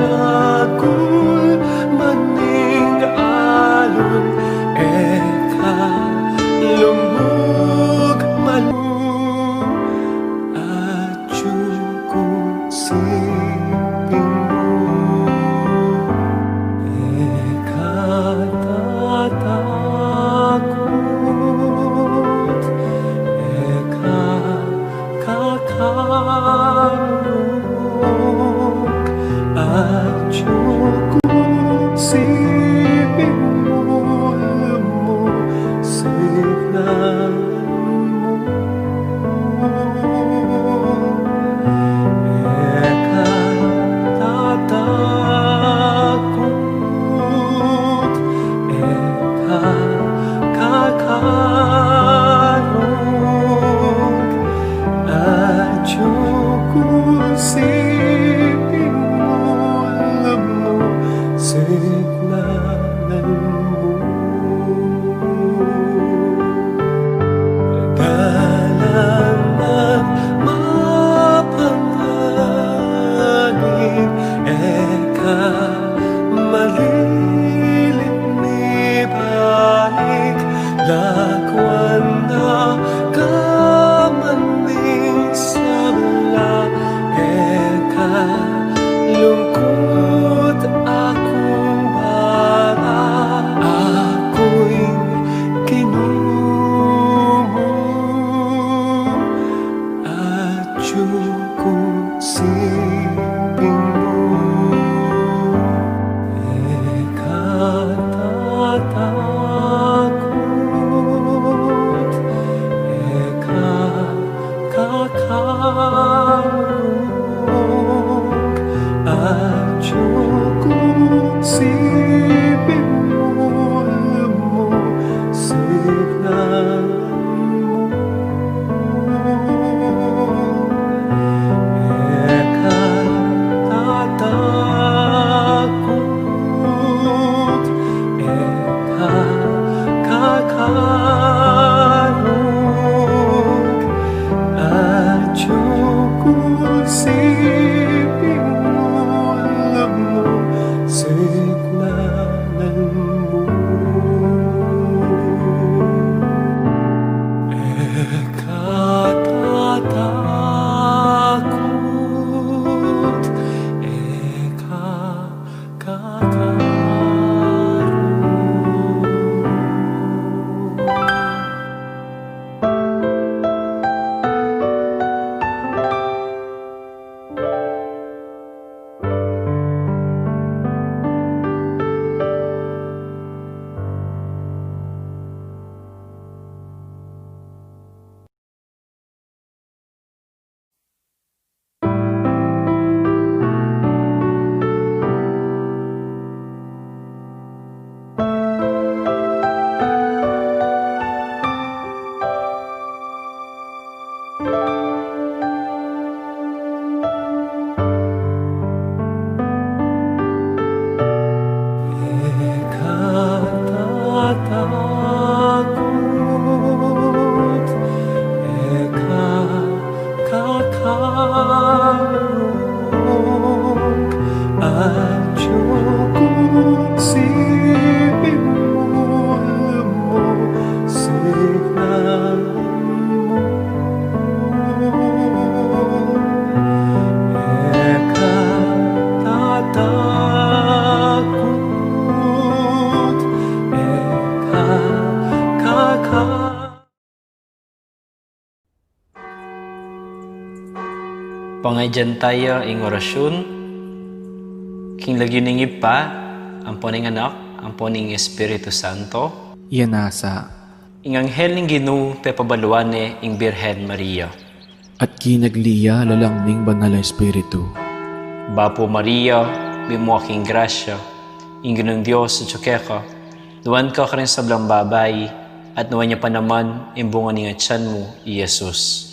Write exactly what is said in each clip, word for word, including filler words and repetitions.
Pangalagul man ning alun, e ka lumug man, atyu ku siping mu, e ka tatakut, e ka kakarung, atyu ku siping mu, lumusignan mu. E ka tatakut, e ka kakarung, atyu ku siping mu, lumusignan mu. Dalan nang mapanganib, e ka malilinibalik, lakwan na ka man ning sabla, e ka lungkut, aku ing bala, aku ing Ginu mu, atyu ku siping mu, e ka tatakut, e ka kakarung, atyu ku siping mu, lumusignan mu. E ka tatakut, e ka kakarung, atyu ku siping mu, lumusignan mu. E ka tatakut, e ka kakarung. E ka tatakut, e ka kakarung, atyu ku siping mu, lumusignan mu. E ka tatakut, e ka kakarung. Pangadyi taya ing orasyun. King lagyu ning Ibpa, ampo ning Anak, ampo ning Espiritu Santo. Iya nasa. Ing anghel ning Ginu pepabaluan ne ing Birhen Maria. At kinagli ya lalam ning Banal a Espiritu. Bapu Maria, mitmu ka king grasya, ing Ginung Dios atyu keka, nuan ka karing sablang babai, at nuan ya pa naman ing bunga ning atian mu, i Jesus.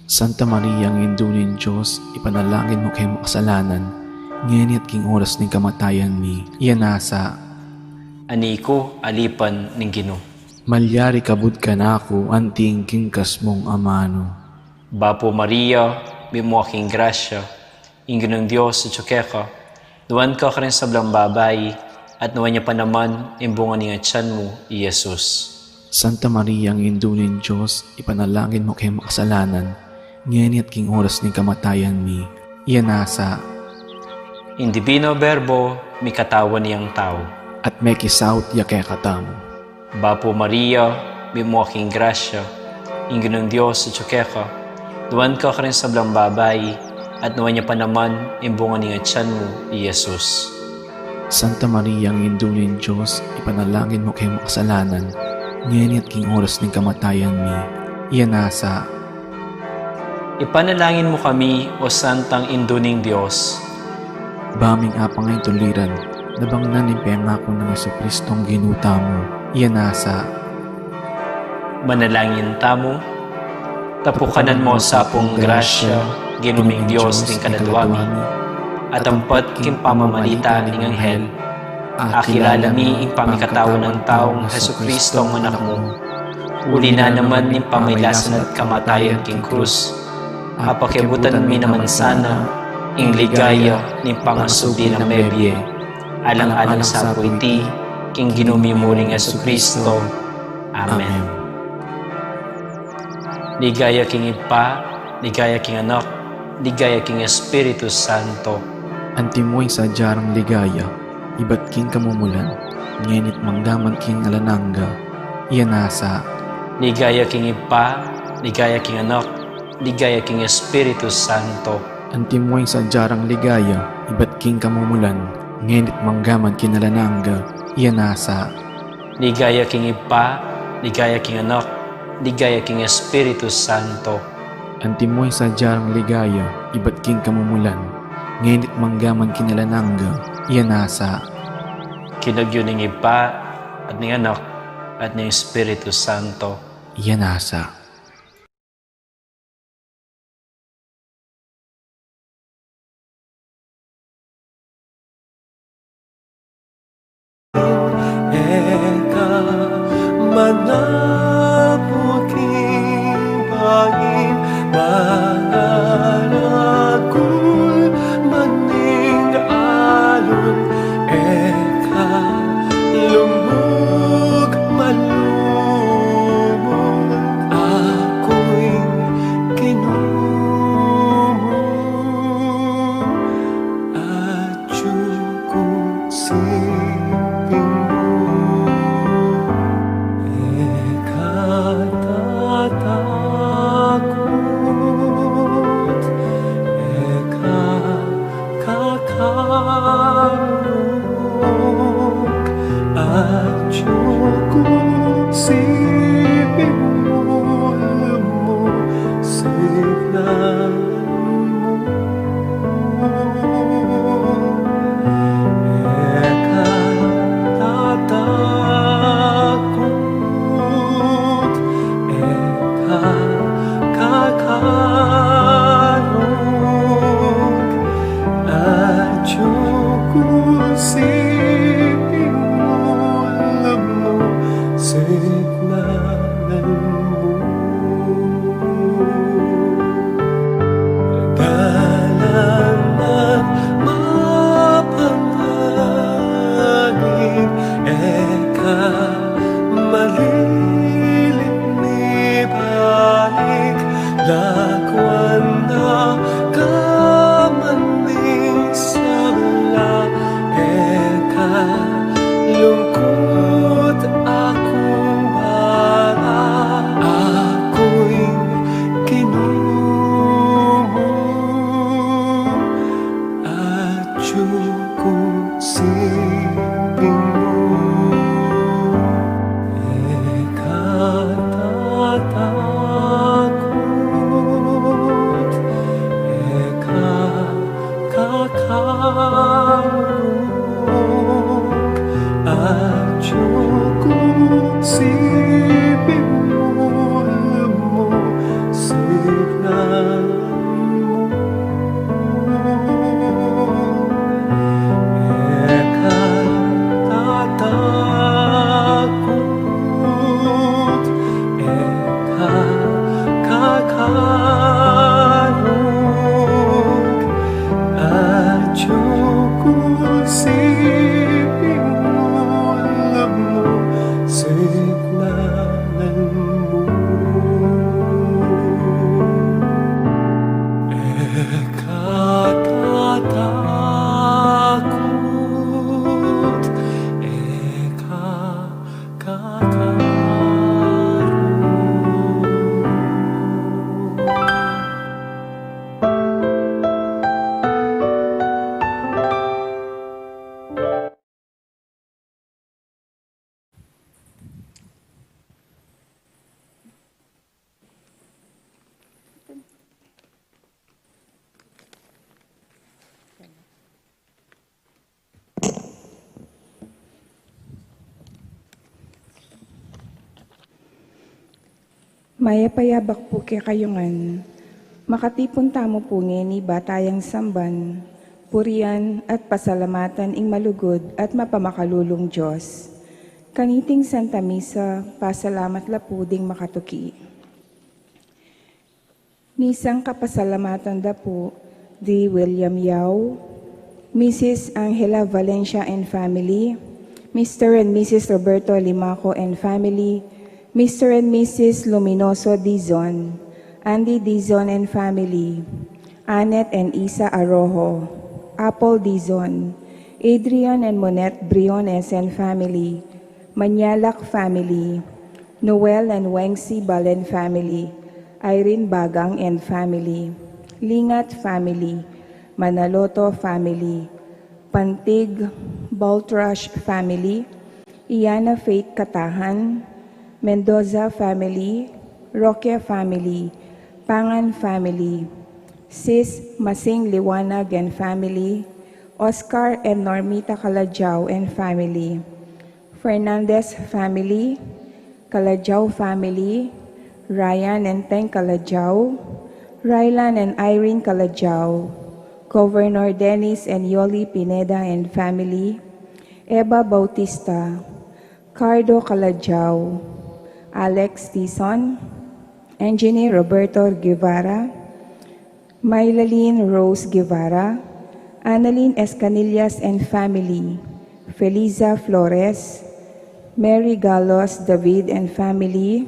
Santa Maria, Indu ning Dios, ipanalangin mu keng makasalanan, ngeni at king oras ning kamatayan mi. Iya nasa. Ani ku, alipan ning Ginu. Malyari kabud kanaku anting kingkas mung amanu. Bapu Maria, mitmu ka king grasya, Ing Ginung Dios atyu keka, nuan ka karing sablang babai, at nuan ya pa naman ing bunga ning atian mu, i Jesus. Santa Maria, Indu ning Dios, ipanalangin mu keng makasalanan, ngeni at king oras ning kamatayan mi. Iya nasa. Ing Divino Verbo, mikatawan yang tau. At mekisaut ya kekatamu. Bapu Maria, mitmu ka king grasya, ing Ginung Dios atyu keka, nuan ka karing sablang babai, at nuan ya pa naman ing bunga ning atian mu, i Jesus. Santa Maria, Indu ning Dios, ipanalangin mu keng makasalanan, ngeni at king oras ning kamatayan mi. Iya nasa. Ipanalangin mu kami, O Santang Indu ning Dios. Ba ming apang ing tuliran, nabang na ning pengaku nang Jesucristong Ginu tamu. Iya nasa. Manalangin tamu. Tapukanan mu sa pung grasya, Ginu ming Dios ning kaladua mi, at ampat king pamamalita ning anghel, akilala mi ing pamikatawan nang taung Jesucristong Anak mu. Uli na naman ning pamaglasan at kamatayan king krus, apakiabutan mi naman sana ing ligaya ning pangasubli nang mebie. Alang-alang sa pu iti, king Ginu mi muring Jesucristo. Amen. Ligaya king Ibpa, ligaya king Anak, ligaya king Espiritu Santo. Antimo ing sadya rang ligaya, ibat king kamumulan, ngeni't manggaman king alang angga. Iya nasa. Ligaya king Ibpa, ligaya king Anak, ligaya king Espiritu Santo. Antimo ing sadya rang ligaya, ibat king kamumulan, ngeni't manggaman king alang angga. Iya nasa. Ligaya king Ibpa, ligaya king Anak, ligaya king Espiritu Santo. Antimo ing sadya rang ligaya, ibat king kamumulan, ngeni't manggaman king alang angga. Iya nasa. King lagyu ning Ibpa, at ning Anak, at ning Espiritu Santo. Iya nasa. Eka manapu king bangin, manaragul man ing alun, eka lugmuk man lumuk, aku ing Ginu mu, atyu ku king pinggan. Mayap a yabak pu kekayu ngan. Makatipun tamu pu ngeni ba tayang samban, purian, at pasalamatan ing malugud at mapamakalulung Dios. Kaniting Santa Misa, pasalamat la pu ding makatuki. Misang kapasalamatan da pu di William Yao, Missus Angela Valencia and family, Mister and Missus Roberto Limaco and family, Mister and Missus Luminoso Dizon, Andy Dizon and family, Annette and Isa Arojo, Apple Dizon, Adrian and Monette Briones and family, Manyalak family, Noel and Wengsi Balen family, Irene Bagang and family, Lingat family, Manaloto family, Pantig Baltrash family, Iana Faith Katahan, Mendoza family, Roque family, Pangan family, Sis Masing Liwanag and family, Oscar and Normita Kalajao and family, Fernandez family, Kalajao family, Ryan and Teng Kalajao, Rylan and Irene Kalajao, Governor Dennis and Yoli Pineda and family, Eva Bautista, Cardo Kalajao, Alex Tison, Engineer Roberto Guevara, Mailalin Rose Guevara, Annalyn Escanillas and family, Feliza Flores, Mary Galos David and family,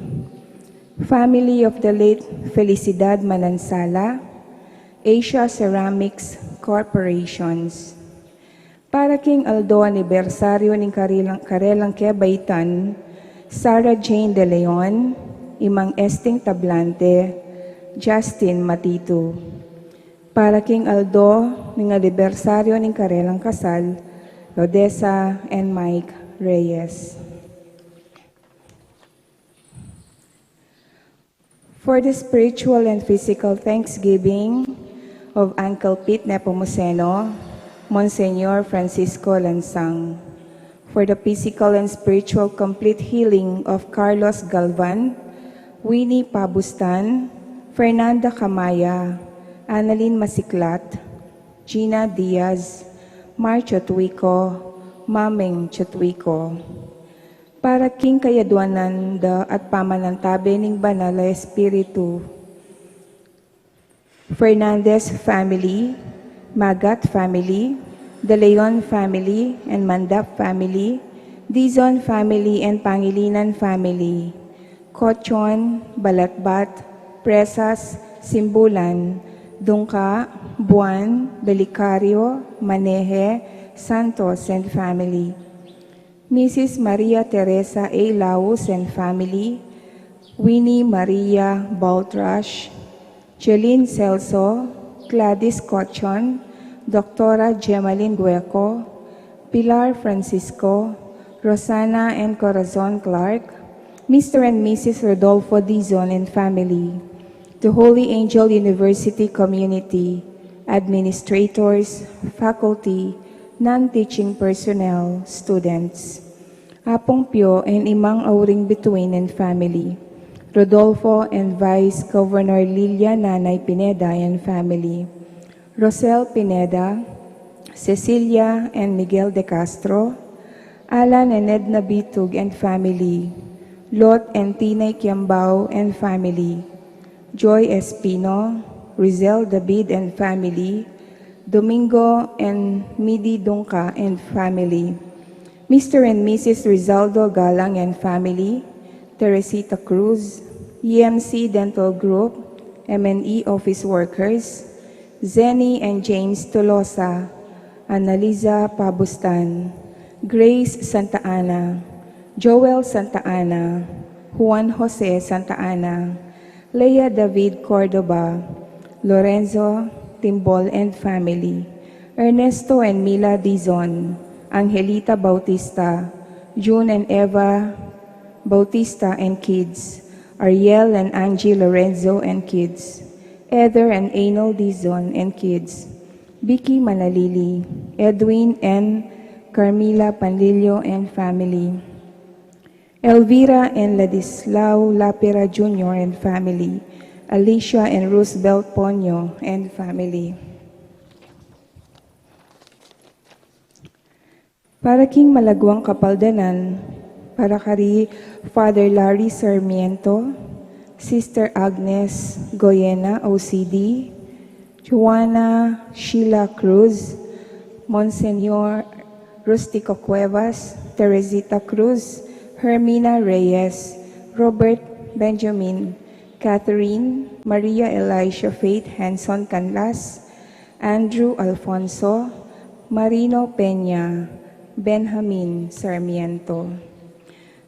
family of the late Felicidad Manansala, Asia Ceramics Corporations. Para king aldo anibersaryo ning karelang, karelang kebaitan, Sarah Jane De Leon, Imang Esting Tablante, Justin Matitu. Para king aldo ning anibersaryo ning karelang kasal, Odessa and Mike Reyes. For the spiritual and physical thanksgiving of Uncle Pete Nepomuceno, Monsignor Francisco Lansang. For the physical and spiritual complete healing of Carlos Galvan, Winnie Pabustan, Fernanda Camaya, Annalyn Masiklat, Gina Diaz, Mar Chotuico, Mameng Chotuico. Para king kayadwanan da at pamanantabe ning Banal a Espiritu, Fernandez family, Magat family, De Leon family and Mandap family, Dizon family and Pangilinan family, Cochon, Balatbat, Presas, Simbulan, Dungka, Buan, Belicario, Maneje, Santos and family. Missus Maria Teresa A. Laus and family, Winnie Maria Baltrash, Jeline Celso, Gladys Cochon, Doctora Gemaline Gueco, Pilar Francisco, Rosana and Corazon Clark, Mister and Missus Rodolfo Dizon and family, the Holy Angel University community, administrators, faculty, non-teaching personnel, students. Apung Pio and Imang Auring Bituin and family. Rodolfo and Vice Governor Lilia Nanay Pineda and family. Rosel Pineda, Cecilia and Miguel de Castro, Alan and Edna Bitug and family. Lot and Tinay Kiambao and family. Joy Espino, Rizel David and family, Domingo and Midi Dungca and family, Mister and Missus Rizaldo Galang and family, Teresita Cruz, E M C Dental Group, M and E office workers, Zenny and James Tolosa, Annalisa Pabustan, Grace Santa Ana, Joel Santa Ana, Juan Jose Santa Ana, Lea David Cordova, Lorenzo Timbol and family, Ernesto and Mila Dizon, Angelita Bautista, June and Eva Bautista and kids, Ariel and Angie Lorenzo and kids, Ether and Anal Dizon and kids, Vicky Manalili, Edwin and Carmila Panlilio and family. Elvira and Ladislao Lapira Junior and family, Alicia and Roosevelt Ponyo and family. Para king malaguang kapaldanan, para kari Father Larry Sarmiento, Sister Agnes Goyena, O C D, Juana Sheila Cruz, Monsignor Rustico Cuevas, Teresita Cruz, Hermina Reyes, Robert Benjamin, Catherine, Maria Elisha Faith Hanson Canlas, Andrew Alfonso, Marino Peña, Benjamin Sarmiento.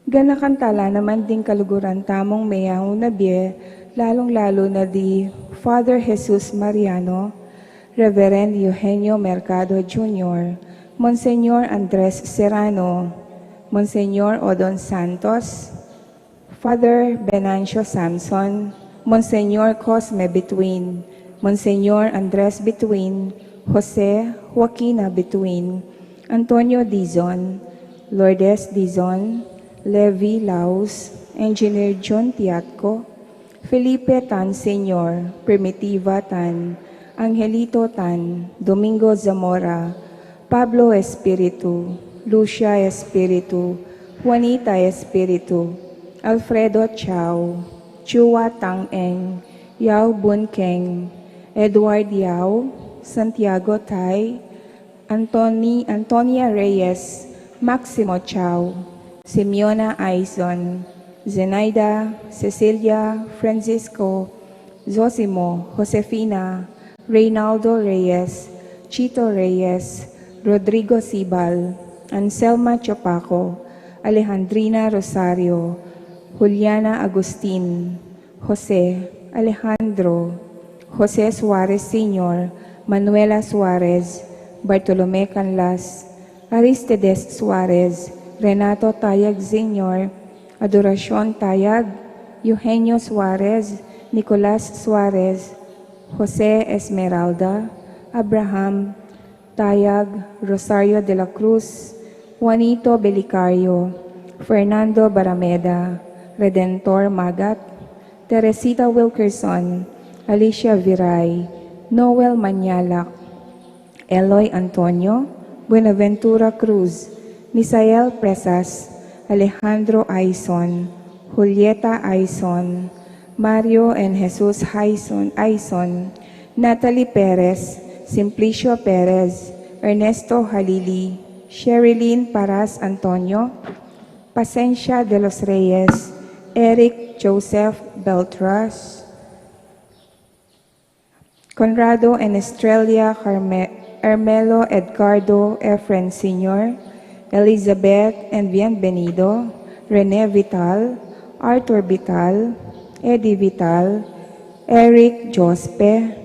Ganakan tala naman ding kaluguran tamung meyaun na bie, lalung-lalu na di Father Jesus Mariano, Reverend Eugenio Mercado Junior, Monsignor Andres Serrano, Monsignor Odon Santos, Father Venancio Samson, Monsignor Cosme Bituin, Monsignor Andres Bituin, Jose Joaquina Bituin, Antonio Dizon, Lourdes Dizon, Levi Laus, Engineer John Tiatco, Felipe Tan Senior, Primitiva Tan, Angelito Tan, Domingo Zamora, Pablo Espiritu, Lucia Espiritu, Juanita Espiritu, Alfredo Chao, Chua Tang Eng, Yao Bun Keng, Edward Yao, Santiago Tai, Antoni-, Antonia Reyes, Maximo Chao, Simeona Aizon, Zenaida, Cecilia, Francisco, Zosimo, Josefina, Reynaldo Reyes, Chito Reyes, Rodrigo Sibal, Anselma Chopaco, Alejandrina Rosario, Juliana Agustin, Jose, Alejandro, Jose Suarez Senior, Manuela Suarez, Bartolome Canlas, Aristides Suarez, Renato Tayag Senior, Adoracion Tayag, Eugenio Suarez, Nicolas Suarez, Jose Esmeralda, Abraham Tayag, Rosario de la Cruz, Juanito Belicario, Fernando Barameda, Redentor Magat, Teresita Wilkerson, Alicia Viray, Noel Manyalak, Eloy Antonio, Buenaventura Cruz, Misael Presas, Alejandro Aison, Julieta Aison, Mario and Jesus Aison, Aison, Natalie Perez, Simplicio Perez, Ernesto Halili, Sherilyn Paras Antonio, Pasencia de los Reyes, Eric Joseph Beltras, Conrado and Estrella Carme-, Hermelo Edgardo Efren Senior, Elizabeth and Bienvenido, Rene Vital, Arthur Vital, Eddie Vital, Eric Jospe,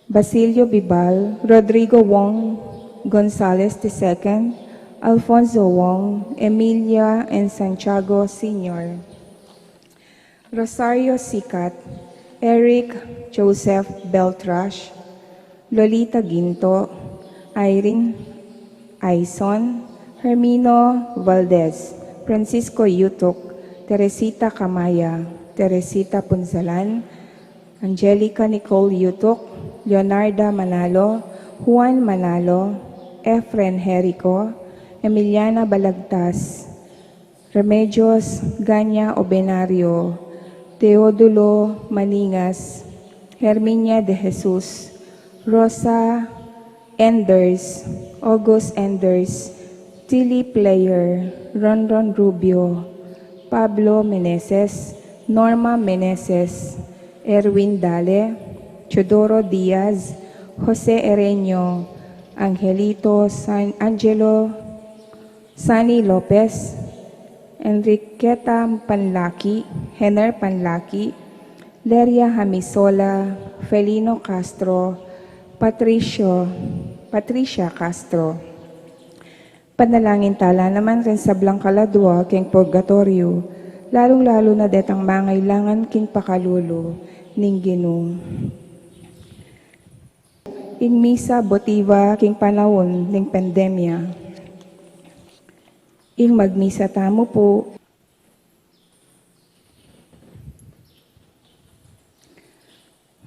Basilio Bibal, Rodrigo Wong, Gonzales the second, Alfonso Wong, Emilia and Santiago Senior. Rosario Sikat, Eric Joseph Beltrash, Lolita Ginto, Irene Aison, Hermino Valdez, Francisco Yutuk, Teresita Camaya, Teresita Punzalan, Angelica Nicole Yutuk, Leonarda Manalo, Juan Manalo, Efren Jerico, Emiliana Balagtas, Remedios Ganya Obenario, Teodulo Maningas, Herminia de Jesus, Rosa Enders, August Enders, Tilly Player, Ronron Rubio, Pablo Meneses, Norma Meneses, Erwin Dale, Teodoro Diaz, Jose Ereño, Angelito San Angelo, Sunny Lopez, Enriqueta Panlaki, Hener Panlaki, Leria Hamisola, Felino Castro, Patricio, Patricia Castro. Panalangin tala naman ring sablang kaladua king purgatoryo, lalung-lalu na detang mangailangan king pakalulu ning Ginu. Ing misa botiva king panaun ning pandemya. Ing magmisa tamu pu.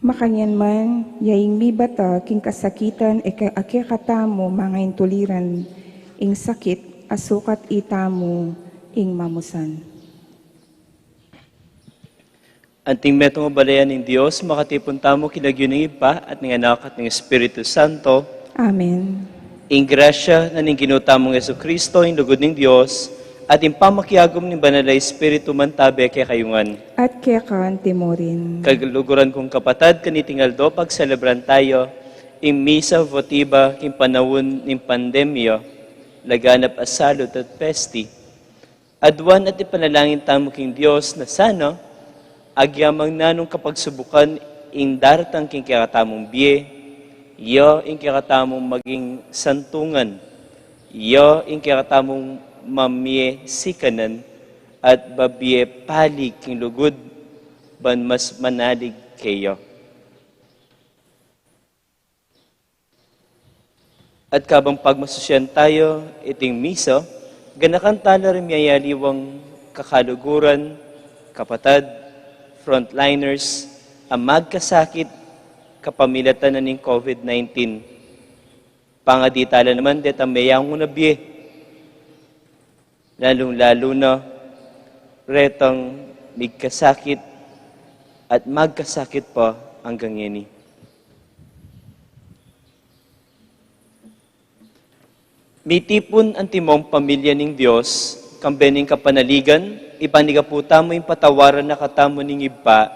Makanyan man, ya ing mibata king kasakitan e ke-, a kekatamu mangaintuliran ing sakit, a sukat itamu ing mamusan. Anting metung a balayan ning Dios, makatipun tamu king lagyu ning Ibpa, at ning Anak, at ning Espiritu Santo. Amen. Ing grasya na ning Ginu tamung Jesucristo, ing lugud ning Dios, at ing pamakiagum ning Banal a Espiritu mantabe kekayu ngan. At keka antimurin. Kaluguran kung kapatad, kaniting aldo pagselebran tayu ing misa votiva king panaun ning pandemya, laganap a salud at pesti. Aduan at ipanalangin tamu king Dios na sana agyamang na nung kapagsubukan ing daratang king kekatamung bie, ya ing kekatamung maging santungan, ya ing kekatamung mamie sikanan, at babie pali king lugud ban mas manalig keya. At kabang pagmasusian tayu iting misa, ganakan tala ring miyayaliwang kakaluguran, kapatad, frontliners, a magkasakit kapamilatan na ning COVID nineteen. Pangadi tala naman detang meyangu na bie, lalung-lalu na retang migkasakit at magkasakit pa anggang ngeni. Mitipun antimong pamilya ning Dios, kambe ning kapanaligan, ipanigapu tamu ing patawaran na katamu ning Ibpa,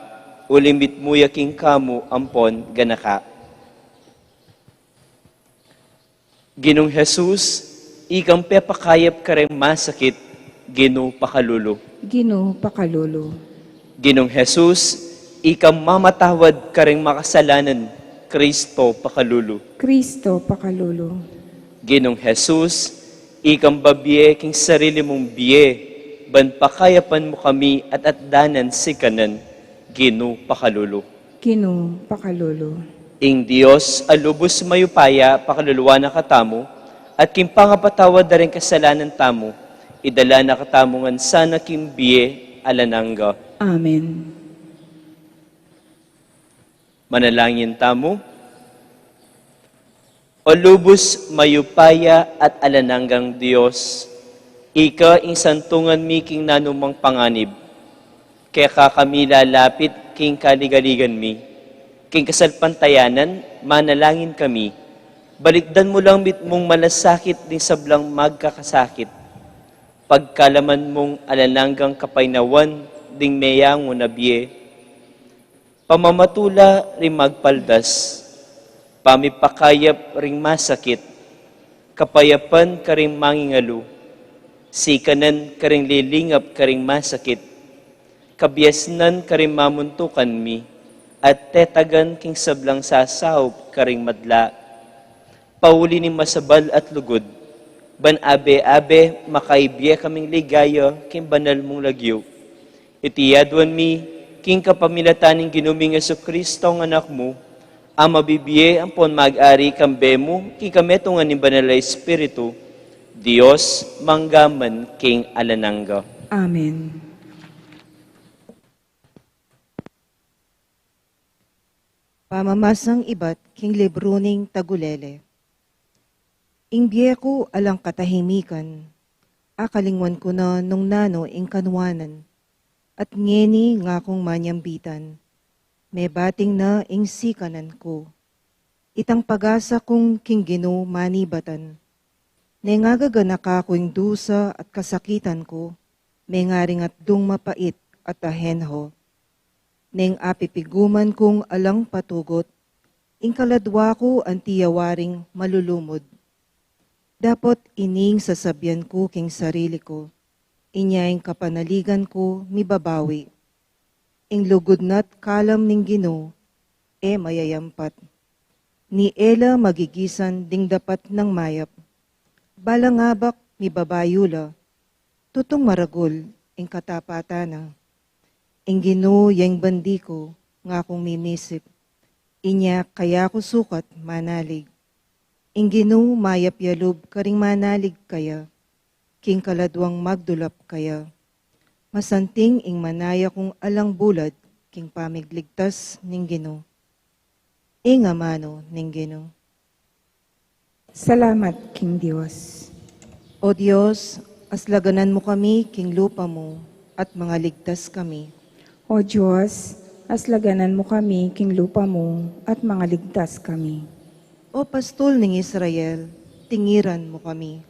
uling mitmu ya king kamu ampon ganaka. Ginung Jesus, ikang pepakayap kareng masakit, Ginu pakalulu. Ginu pakalulu. Ginung Jesus, ikang mamatawad kareng makasalanan, Kristo pakalulu. Kristo pakalulu. Ginung Jesus, ikang babie king sarili mung bie, ban pakayapan mu kami at atdanan sikanan, Ginu pakalulu. Ginu pakalulu. Ing Dios a lubus mayupaya pakaluluan na katamu, at king pangapatawad da ring kasalanan tamu, idala na katamu ngan sana king bie alang angga. Amen. Manalangin tamu. O lubus mayupaya at alang anggang Dios, ika ing santungan mi king nanumang panganib. Keka kami lalapit king kaligaligan mi. King kasalpantayanan, manalangin kami. Balikdan mu lang mitmung malasakit ding sablang magkakasakit. Pagkalaman mung alang anggang kapaynawan ding meyangu na bie. Pamamatula ring magpaldas, pamipakayap ring masakit, kapayapan karing mangingalu, sikanan karing lilingap karing masakit, kabiasnan karing mamuntukan mi, at tetagan king sablang sasaup karing madla. Pauli ning masabal at lugud, ban abe-abe makaibie kaming ligaya king banal mung lagyu. Iti aduan mi king kapamilatan ning Ginu ming Jesucristo, ing Anak mu, a mabibie ampon mag-ari kambe mu king kametungan ning Banal a Espiritu, Dios, mangga man king alang angga. Amen. Pamamasang ibat king libru ning Tagulele. Ing bie ku alang katahimikan, akalingwan ku na nung nanu ing kanuanan, at ngeni ngakung manyambitan, mebating na ing sikanan ku. Itang pag-asa kung king Ginu manibatan. Neng agaganaka ku ing dusa at kasakitan ku, mengaring atdung mapait at ahenho. Neng apipiguman kung alang patugut, ing kaladwa ku anti ya waring malulumud. Dapot ining sasabian ku king sarili ku, inya ing kapanaligan ku mibabawi. Ing lugud na't kalam ning Ginu, e mayayampat. Ni e la magigisan ding dapat nang mayap. Balang abak mibabayu la, tutung maragul ing katapatan na. Ing Ginu ya ing bandi ku, ngakung mimisip. Inya kaya ku sukat manalig. Ing Ginu mayap ya lub karing manalig kaya. king kaladwang magdulap kaya. Masanting ing manaya kung alang bulad king pamigligtas ning Ginu. Ing amanu ning Ginu. Salamat king Dios. O Dios, aslaganan mu kami king lupa mu at mangaligtas kami. O Dios, aslaganan mu kami king lupa mu at mangaligtas kami. O pastul ning Israel, tingiran mu kami.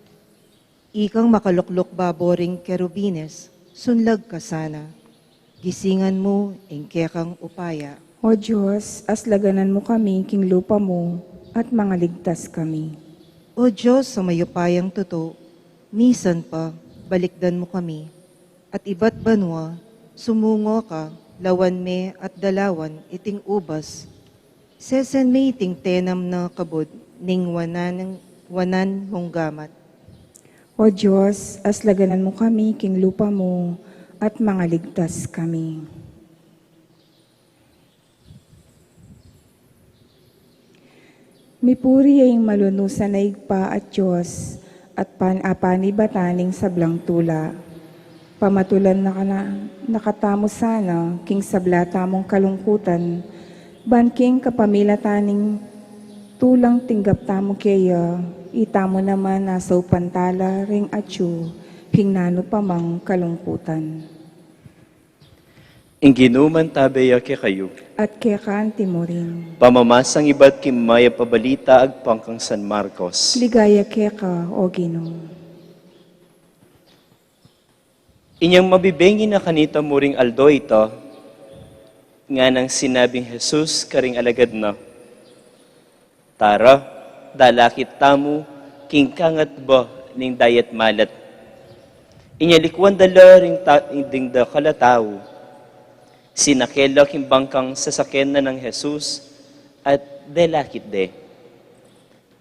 Ikang makalukluk babo ring kerubines, sunlag ka sana. Gisingan mu ing kekang upaya. O Dios, aslaganan mu kami king lupa mu at mangaligtas kami. O Dios a mayupayang tutu, misan pa balikdan mu kami, at ibat banua, sumungo ka, lawan me at dalawan iting ubas. Sesen me iting tenam na kabud ning wanan, wanan mung gamat. O Dios, aslaganan mu kami king lupa mu at mangaligtas kami. Mipuri ya ing malunusan a Ibpa at Dios, at pan-, apanibatan ning sablang tula. Pamatulan na ka na, na katamu sana king sabla tamung kalungkutan, ban king kapamilatan ning tulang tinggap tamu keya, itamu naman a saupan tala ring atyu king nanu pa mang kalungkutan. Ing Ginu mantabe ya kekayu. At keka anti mu rin. Pamamasang ibat king mayap a balita agpang kang San Marcos. Ligaya keka, O Ginu. Inyang mabibengi na kanita mu ring aldo ita, nganang sinabing Jesus karing alagad na, "Tara, dalakit tamu king kangatba ning dayat malat." Inya likuan da la ring ta-, ding dakal a tau. Sinake la king bangkang sasakyan na nang Jesus at delakit de.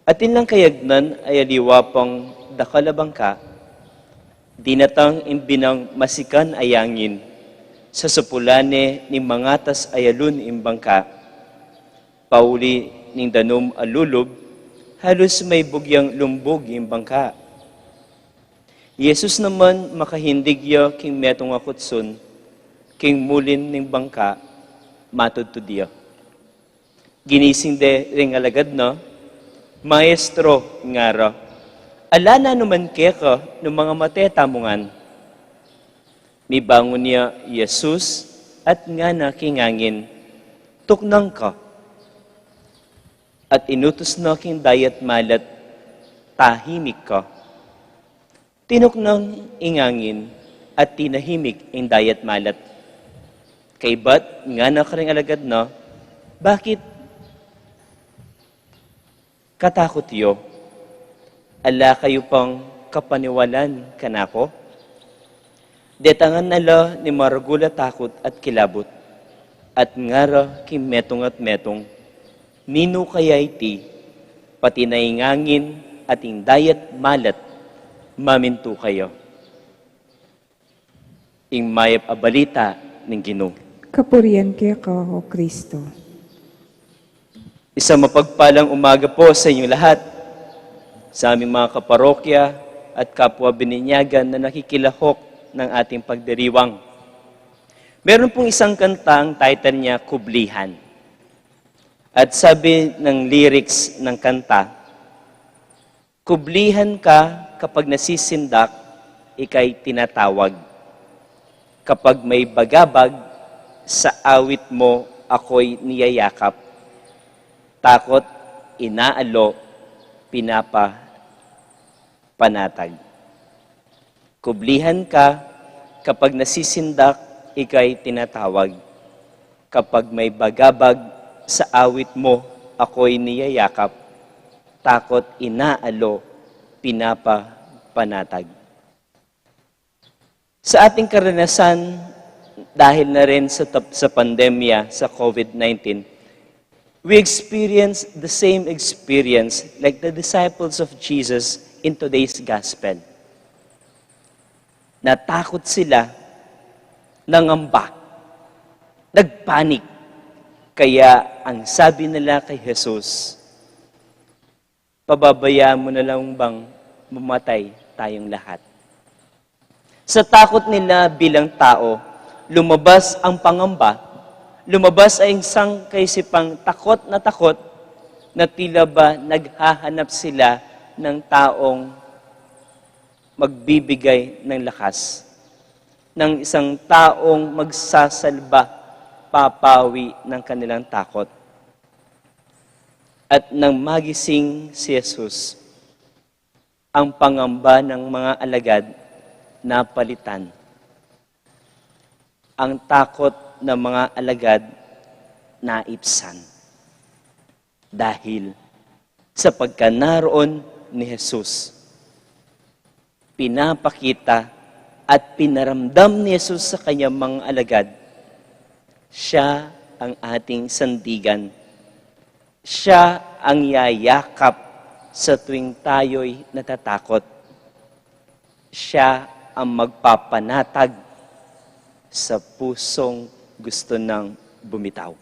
Atin lang kayagnan a aliwa pang dakal a bangka, dinatang ing binang masikan a angin, sasupulan ne ning mangatas a alun ing bangka. Pauli ning danum a lulub, halus maibug yang lumbug ing bangka. Jesus naman makahindig ya king metung a kutsun, king mulin ning bangka, matudtud ya. Ginising de ring alagad na, "Maestro," ngara, "ala na naman keka nung mangamate tamu ngan." Mibangun ya i Jesus at ngana king angin, "Tuknang ka." At inutus na king dayat malat, "Tahimik ka." Tinuknang ing angin at tinahimik ing dayat malat. Kaybat ngana karing alagad na, "Bakit katakut yu? Ala kayu pang kapaniwalan kanaku?" Detangan na la ning maragul a takut at kilabut, at ngara king metung at metung, "Ninu kaya iti? Pati na ing angin at ing dayat malat mamintu kaya." Ing mayap a balita ning Ginu. Kapurian keka, O Kristo. Isang mapagpalang umaga po sa inyong lahat, sa aming mga kaparokya at kapwa bininyagan na nakikilahok ng ating pagdiriwang. Meron pong isang kanta, ang title niya, Kublihan. At sabi ng lyrics ng kanta, "Kublihan ka kapag nasisindak, ika'y tinatawag. Kapag may bagabag, sa awit mo ako'y niyayakap. Takot, inaalo, pinapapanatag." Kublihan ka kapag nasisindak, ika'y tinatawag. Kapag may bagabag, sa awit mo ako'y niyayakap. Takot, inaalo, pinapapanatag. Sa ating karanasan, dahil na rin sa tap-, sa pandemya sa COVID nineteen, we experience the same experience like the disciples of Jesus in today's gospel. Natakot sila, nangamba, nagpanik. Kaya ang sabi nila kay Jesus, "Pababayaan mo na lang bang mamatay tayong lahat?" Sa takot nila bilang tao, lumabas ang pangamba, lumabas ang isang kaisipang takot na takot na tila ba naghahanap sila ng taong magbibigay ng lakas, ng isang taong magsasalba, papawi ng kanilang takot. At nang magising si Jesus, ang pangamba ng mga alagad napalitan. Ang takot ng mga alagad naipsan. Dahil sa pagkanaroon ni Jesus, pinapakita at pinaramdam ni Jesus sa kanyang mga alagad, siya ang ating sandigan. Siya ang yayakap sa tuwing tayo'y natatakot. Siya ang magpapanatag sa pusong gusto nang bumitaw.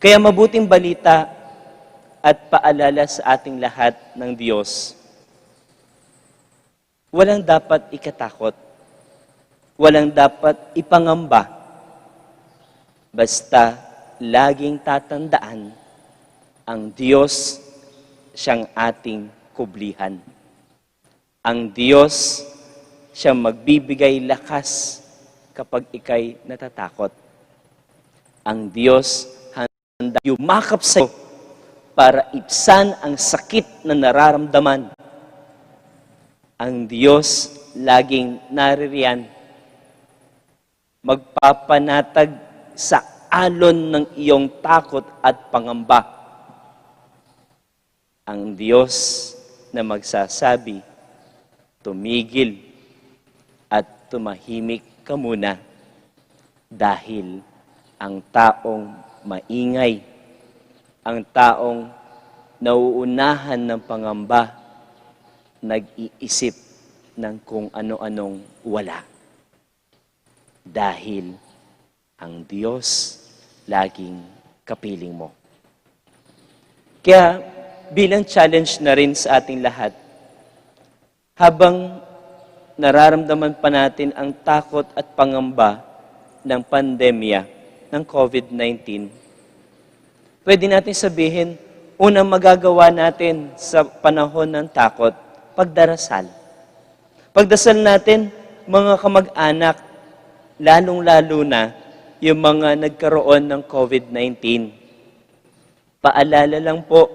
Kaya mabuting balita at paalala sa ating lahat ng Diyos, walang dapat ikatakot, walang dapat ipangamba, basta laging tatandaan, ang Diyos siyang ating kublihan. Ang Diyos siyang magbibigay lakas kapag ika'y natatakot. Ang Diyos handa yumakap sa'yo para ibsan ang sakit na nararamdaman. Ang Diyos laging naririyan, magpapanatag sa alon ng iyong takot at pangamba. Ang Diyos na magsasabi, "Tumigil at tumahimik ka muna," dahil ang taong maingay, ang taong nauunahan ng pangamba, nag-iisip ng kung ano-anong wala. Dahil ang Diyos laging kapiling mo. Kaya bilang challenge na rin sa ating lahat, habang nararamdaman pa natin ang takot at pangamba ng pandemya ng COVID nineteen, pwede natin sabihin, unang magagawa natin sa panahon ng takot, pagdarasal. Pagdasal natin, mga kamag-anak, lalong-lalo na yung mga nagkaroon ng COVID nineteen. Paalala lang po,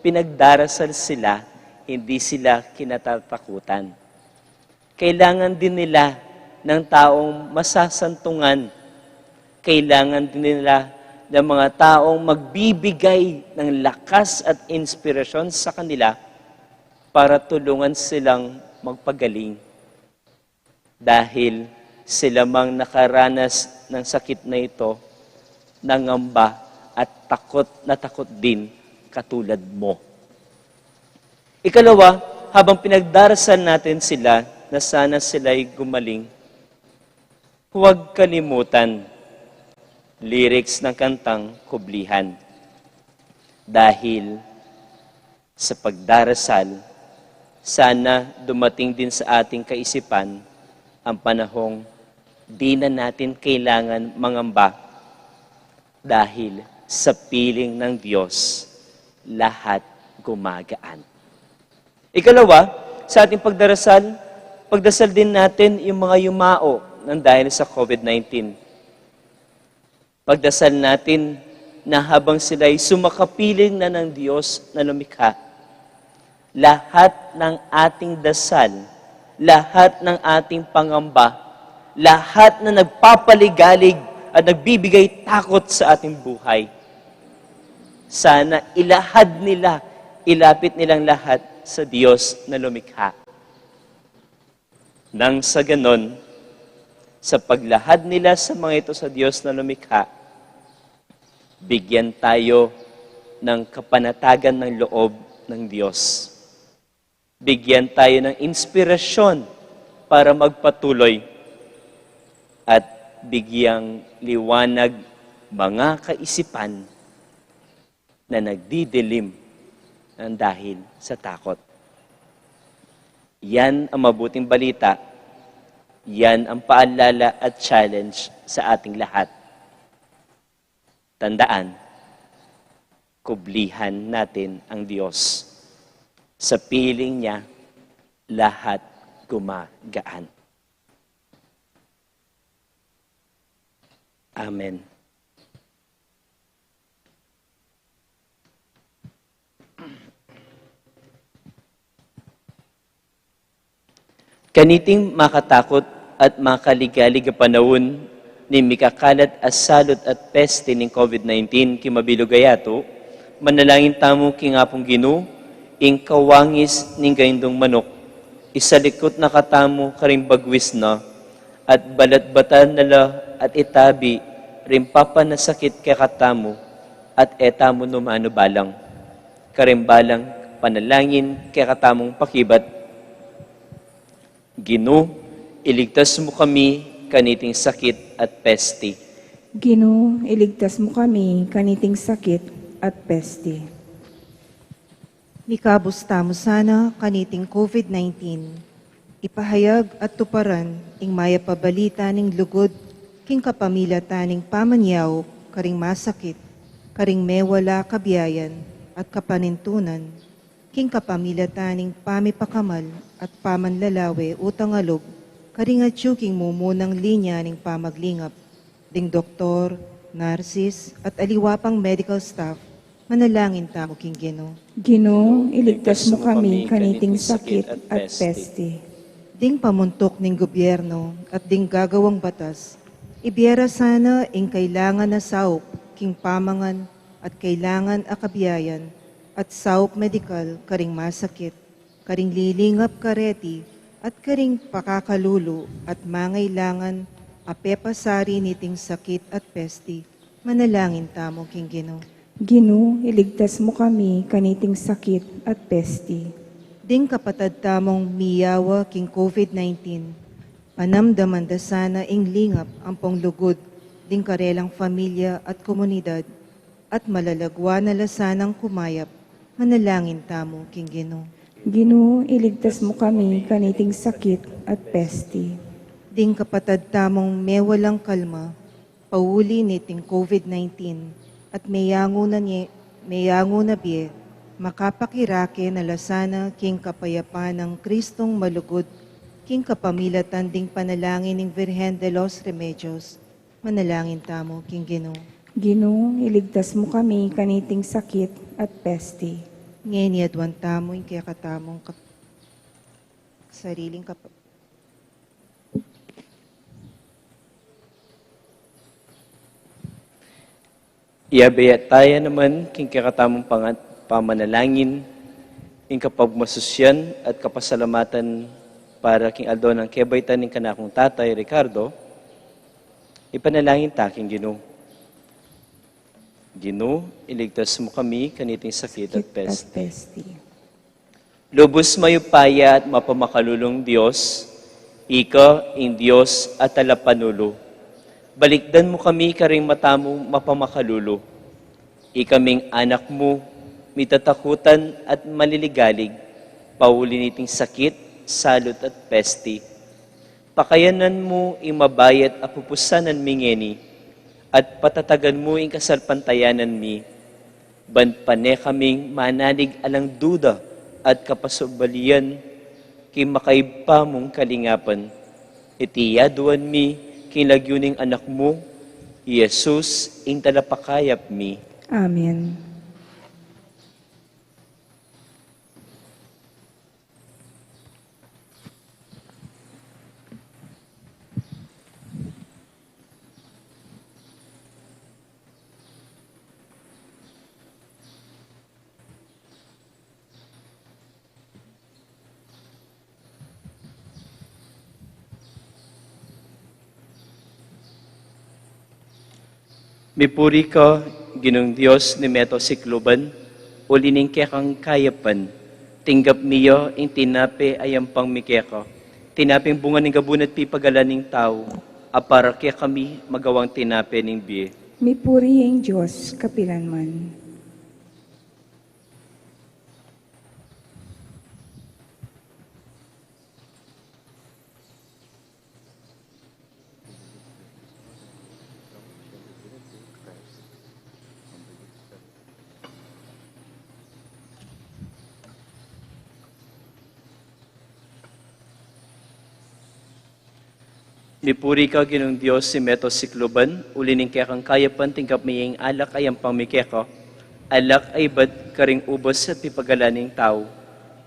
pinagdarasal sila, hindi sila kinatatakutan. Kailangan din nila ng taong masasantungan. Kailangan din nila ng mga taong magbibigay ng lakas at inspirasyon sa kanila para tulungan silang magpagaling. Dahil sila mang nakaranas ng sakit na ito, nangamba at takot na takot din katulad mo. Ikalawa, habang pinagdarasal natin sila na sana sila'y gumaling, huwag kalimutan lyrics ng kantang Kublihan. Dahil sa pagdarasal, sana dumating din sa ating kaisipan ang panahong di na natin kailangan mangamba dahil sa piling ng Diyos, lahat gumagaan. Ikalawa, sa ating pagdarasal, pagdasal din natin yung mga yumao ng dahil sa COVID nineteen. Pagdasal natin na habang sila'y sumakapiling na ng Diyos na lumikha, lahat ng ating dasal, lahat ng ating pangamba, lahat na nagpapaligalig at nagbibigay takot sa ating buhay, sana ilahad nila, ilapit nilang lahat sa Diyos na lumikha. Nang sa ganon, sa paglahad nila sa mga ito sa Diyos na lumikha, bigyan tayo ng kapanatagan ng loob ng Diyos. Bigyan tayo ng inspirasyon para magpatuloy at bigyang liwanag mga kaisipan na nagdidilim ng dahil sa takot. Yan ang mabuting balita Yan ang paalala at challenge sa ating lahat. Tandaan, kublihan natin ang Diyos. Sa piling niya, lahat gumagaan. Amen. Kaniting makatakut at makaligalig a panaun ning mikakalat a salut at peste ning COVID nineteen king mabilug a yatu, manalangin tamu king Apung Ginu, ing kawangis ning gaindung manuk, isalikut na katamu karing bagwis na, at balatbatan na la at itabi ring papanasakit kekatamu, at e tamu nu manubalang. Karing balang panalangin kekatamung pakibat. Ginu, iligtas mu kami kaniting sakit at peste. Ginu, iligtas mu kami kaniting sakit at peste. Mikabus tamu sana kaniting COVID nineteen. Ipahayag at tuparan ing mayap a balita ning lugud king kapamilatan ning pamanyaup karing masakit, karing mewala kabiayan at kapanintunan, king kapamilatan ning pamipakamal at pamanlalawe utang alub karing atyu king mumunang linya ning pamaglingap, ding doktor, narsis, at aliwa pang medical staff, manalangin tamu king Ginu. Ginu, iligtas mu kami kaniting sakit at peste. Ding pamuntuk ning gobyerno at ding gagawang batas, ibie ra sana ing kailangan a saup king pamangan at kailangan a kabiayan at saup medikal karing masakit, karing lilingap kareti, at karing pakakalulu at mangailangan a pepasari niting sakit at peste, manalangin tamu king Ginu. Ginu, iligtas mu kami kaniting sakit at peste. Ding kapatad tamung miyawa king COVID nineteen, panamdaman da sana ing lingap ampong lugud ding karelang familia at komunidad, at malalagwa na la sanang kumayap, manalangin tamu king Ginu. Ginu, iligtas mu kami kaniting sakit at peste. Ding kapatad tamung mewalang kalma pauli niting COVID nineteen at meyangu na nie-, meyangu na bie, makapakirake na la sana king kapayapan nang Kristong malugud king kapamilatan ding panalangin ning Virgen de los Remedios, manalangin tamu king Ginu. Ginu, iligtas mu kami kaniting sakit at peste. Ngeni aduan tamu ing kekatamung kap-, sariling kap-, Iyabe taya naman king kekatamung pangat-, pamanalangin, ing kapagmasusyan at kapasalamatan para king aldo nang kebaitan ning kanakung tatay Ricardo, ipanalangin ta king Ginu. Ginu, iligtas mu kami kaniting sakit at peste. Lubus mayupaya at mapamakalulung Dios, ika ing Dios a talapanulu. Balikdan mu kami karing mata mung mapamakalulu. Ikaming anak mu, mitatakutan at maliligalig, pauli niting sakit, salut at peste. Pakayanan mu ing mabayat a pupusanan mi ngeni, at patatagan mu ing kasalpantayanan mi, ban pane kaming mananig alang duda at kapasubalian king makaibpa mung kalingapan. Iti aduan mi king lagyu ning Anak mu, i Jesus, ing Talapakayap mi. Amen. Mipuri ka, Ginung Dios ning meto sikluban, uli ning kekang kayapan, tinggap mi ya ing tinape a yampang mi keka, tinapeng bunga ning gabun at pipagalan ning tau, a para kekami magawang tinape ning bie. Mipuri ing Dios kapilanman. Mipuri ka, Ginung Dios, ing meto sikluban, uli ning kekang kayapan tinggap mi ing alak a yampang mi keka, alak a ibat karing ubas at pipagalan ning tau,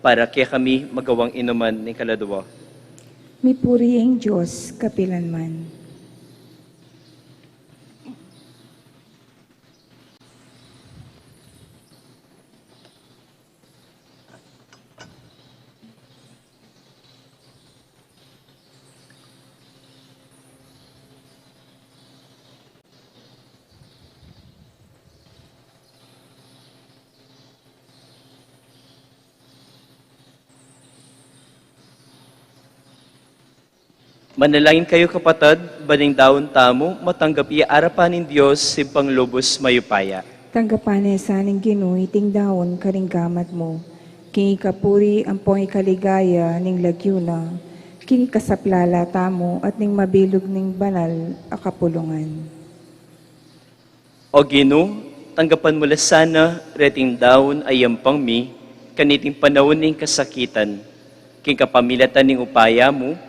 para kekami magawang inuman ning kaladua. Mipuri ing Dios kapilanman. Manalangin kayu, kapatad, ban ing daun tamu matanggap ya arapan ning Dios, Ibpang lubus mayupaya. Tanggapan na sa ning Ginu iting daun karing gamat mu, king ikapuri ampong ikaligaya ning lagyu na, king ikasaplala tamu at ning mabilug ning banal a kapulungan. O Ginu, tanggapan mu la sana reting daun a yampang mi kaniting panaun ning kasakitan. King kapamilatan ning upaya mu,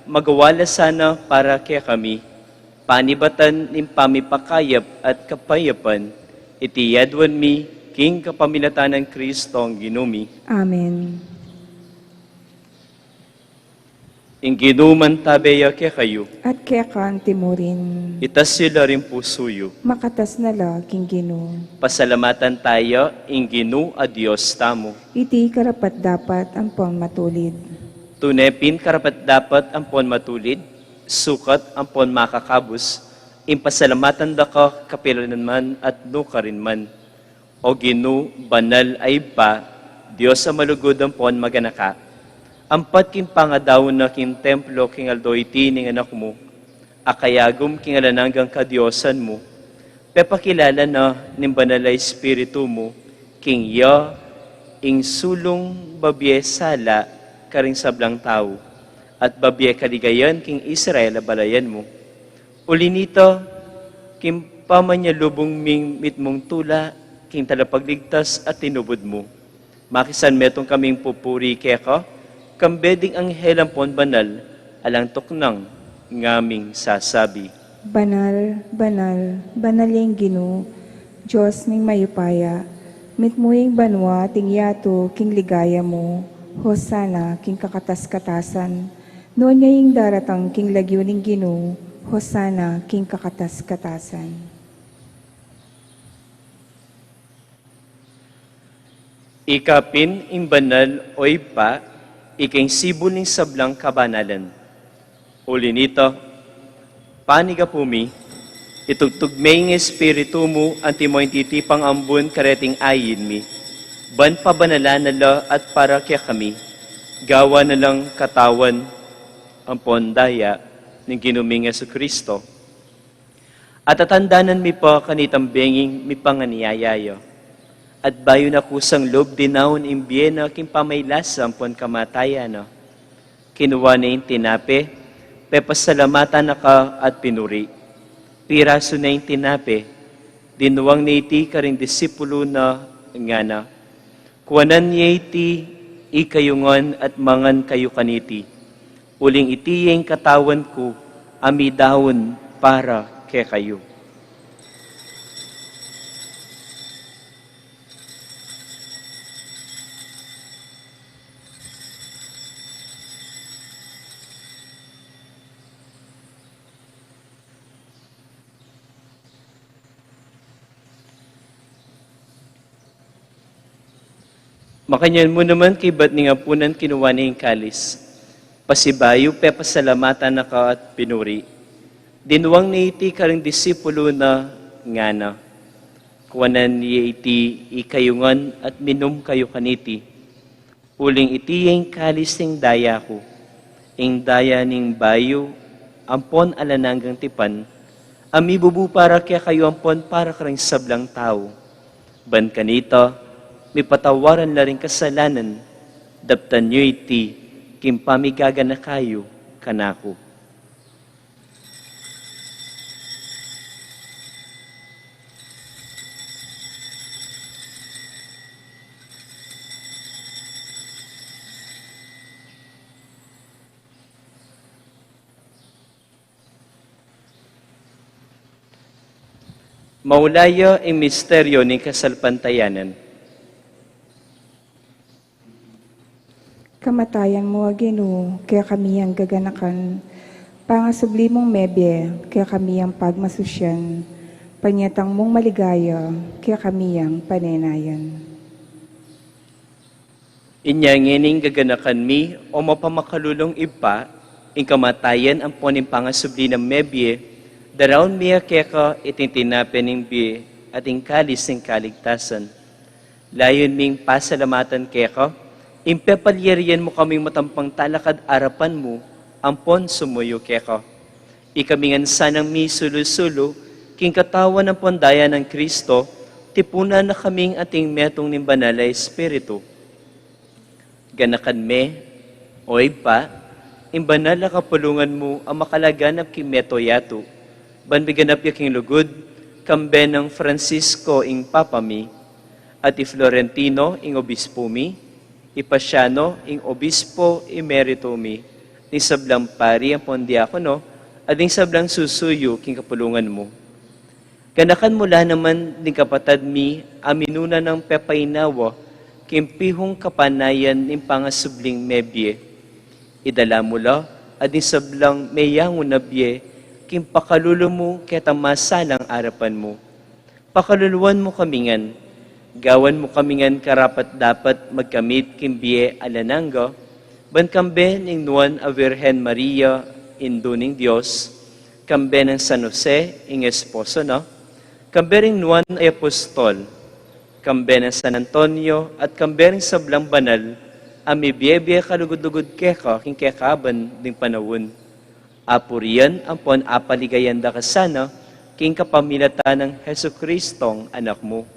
magawa la sana para kekami panibatan ning pamipakayap at kapayapan. Iti yaduan mi king kapamilatan nang Kristong Ginu mi. Amen. Ing Ginu mantabe ya kekayu. At keka anti mu rin. Itas yu la ring pusu yu. Makatas na la king Ginu. Pasalamatan taya ing Ginu a Dios tamu. Iti karapat-dapat ampon matulid. Tune pin karapat-dapat ampon matulid, sukat ampon makakabus, ing pasalamatan da ka kapilanman at nukarin man. O Ginu, banal a Ibpa, Dios a malugud ampon maganaka, ampat king pangadaun na king templo king aldo iti ning Anak mu, a kayagum king alang anggang kadiosan mu, pepakilala na ning Banal a Espiritu mu king ya ing sulung babie sala karing sablang tau, at babie kaligayan king Israel a balayan mu. Uli nita, king pamanyalubung ming mitmung tula king talapagligtas a tinubud mu, makisan metung kaming pupuri keka, kambe ding anghel ampon banal, alang tuknang ngaming sasabi: Banal, banal, banal ya ing Ginu, Dios ning mayupaya. Mitmu ing banua at ing yatu king ligaya mu. Hosana king kakatas-katasan. Nuan ya ing daratang king lagyu ning Ginu, Hosana king kakatas-katasan. Ika pin ing banal, o Ibpa, ika ing sibul ning sablang kabanalan. Uli nita, panigapu mi, itugtug me ing Espiritu mu antimo ing titipang ambun kareting ain mi, ban pabanalan na la at para kekami, gawan na lang katawan ampon daya ning Ginu ming Jesucristo. At tatandanan mi pa kanitang benging mipanganiaya ya, at bayu na kusang lub dinaun ing bie na king pamaylasa ampon kamatayan na, kinua ne ing tinape, pepasalamatan na ka at pinuri. Pirasu ne ing tinape, dinuang ne iti karing disipulu na, ngana: Kuanan ye iti, ikayu ngan at mangan kayu kaniti, uling iti ye ing katawan ku a midaun para kekayu. Makanyan mu naman, kaybat ning apunan, kinua ne ing kalis, pasibayu pepasalamatan na ka at pinuri. Dinuang ne iti karing disipulu na, ngana: Kuanan ye iti, ikayu ngan at minum kayu kaniti, uling iti ye ing kalis ning daya ku, ing daya ning bayu ampon alang anggang tipan, a mibubu para kekayu ampon para karing sablang tau. Ban kanita, mipatawaran la ring kasalanan, daptan yu iti king pamigaganaka yu kanaku. Maulayu ing misteryu ning kasalpantayanan. Kamatayan mu, a Ginu, kekami yang gaganakan, pangasubli mung mebie, kekami yang pagmasusyan, panyatang mung maligaya, kekami yang panenayan. Inya ngening gaganakan mi, o mapamakalulung Ibpa, ing kamatayan ampon ing pangasubli nang mebie, daraun mi keka iting tinape ning bie at ing kalis ning kaligtasan. Layun ming pasalamatan keka ing pepalyarian mu kaming matampang talakad arapan mu ampon sumuyu keka. Ikami ngan sanang misulu-sulu king katawan ampon daya nang Kristo, tipunan na kaming ating metung ning Banal a Espiritu. Ganakan me, o Ibpa, ing banal a kapulungan mu a makalaganap king meto yatu, ban miganap ya king lugud, kambe nang Francisco ing Papa mi, at i Florentino ing Obispo mi, i Paciano ing Obispo emeritu mi, ning sablang pari ampon diakono, at ning sablang susuyu king kapulungan mu. Ganakan mu la naman ding kapatad mi a minuna nang pepainawa king pihung kapanayan ning pangasubling mebie. Idala mu la at ding sablang meyangu na bie king pakalulu mu ketang masalang arapan mu. Pakaluluan mu kami ngan, gawan mu kami ngan karapat-dapat magkamit king bie alang angga, ban kambe ning Nuan a Virgen Maria, Indu ning Dios, kambe nang San Jose, ing esposo na, kambe ring Nuan a Apostol, kambe nang San Antonio, at kambe ring sablang banal a mibie-bie kalugud-lugud keka king kekaban ding panaun. Apurian ampon apaligayan da ka sana king kapamilatan nang Jesucristong Anak mu.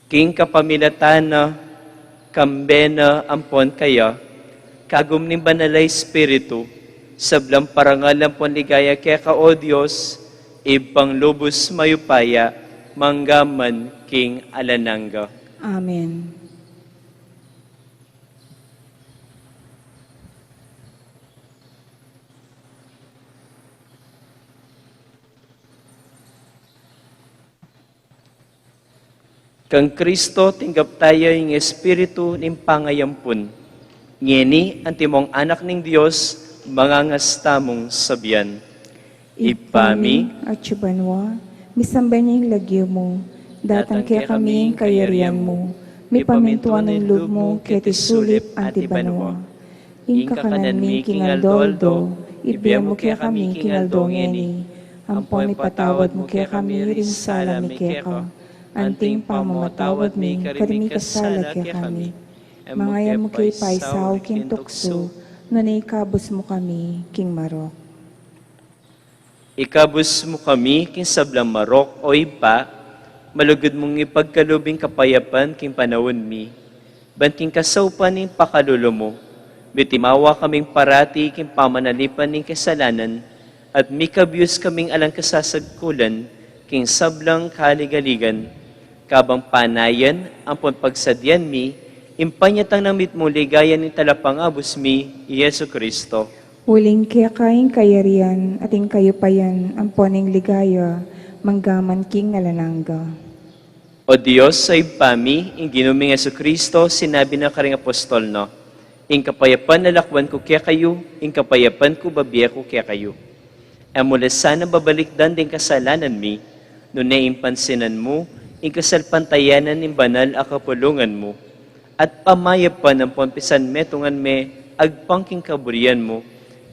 King kapamilatan na, kambe na ampon kaya, kagum ning Banal a Espiritu, sablang parangal ampon ligaya keka, o Dios, Ibpang lubus mayupaya, mangga man king alang angga. Amen. Kang Kristo tinggap taya ing espiritu ning pangayampun. Ngeni antimong anak ning Dios, mangangas tamung sabian. Ibpa mi, atsu ka banua, misamban ya ing lagyu mu, datang kekami ing kayarian mu, mipamintuan ing lub mu keti sulip anti banua. Ing kakanan mi king aldo-aldo, ibie mu kekami king aldo ngeni, ampon ipatawad mu kekami ring sala mi keka, anting pamamatawad mi karing mikasala kekami. Manga e mu ke paisaul king tuksu, nune ikabus mu kami king marok. Ikabus mu kami king sablang marok, o Ibpa, malugud mung ipagkalub ing kapayapan king panaun mi, ban king kasaupan ning pakalulu mu, mitimawa kaming parati king pamanalipan ning kasalanan, at mikabyus kaming alang kasasagkulan king sablang kaligaligan, kabang panayan ampon pagsadian mi ing panyatang nang mitmung ligaya ning Talapangabus mi, i Jesucristo. Uling keka ing kayarian at ing kayupayan ampon ing ligaya, mangga man king alang angga. O Dios, o Ibpa mi, ing Ginu ming Jesucristo, sinabi na karing apostol na, ing kapayapan lalakwan ku kekayu, ing kapayapan ku babie ku kekayu. E mu la sana babalikdan ding kasalanan mi, nune ing pansinan mu ing kasalpantayanan ning banal a kapulungan mu, at pamayapan ampon pisanmetungan me agpang king kaburian mu,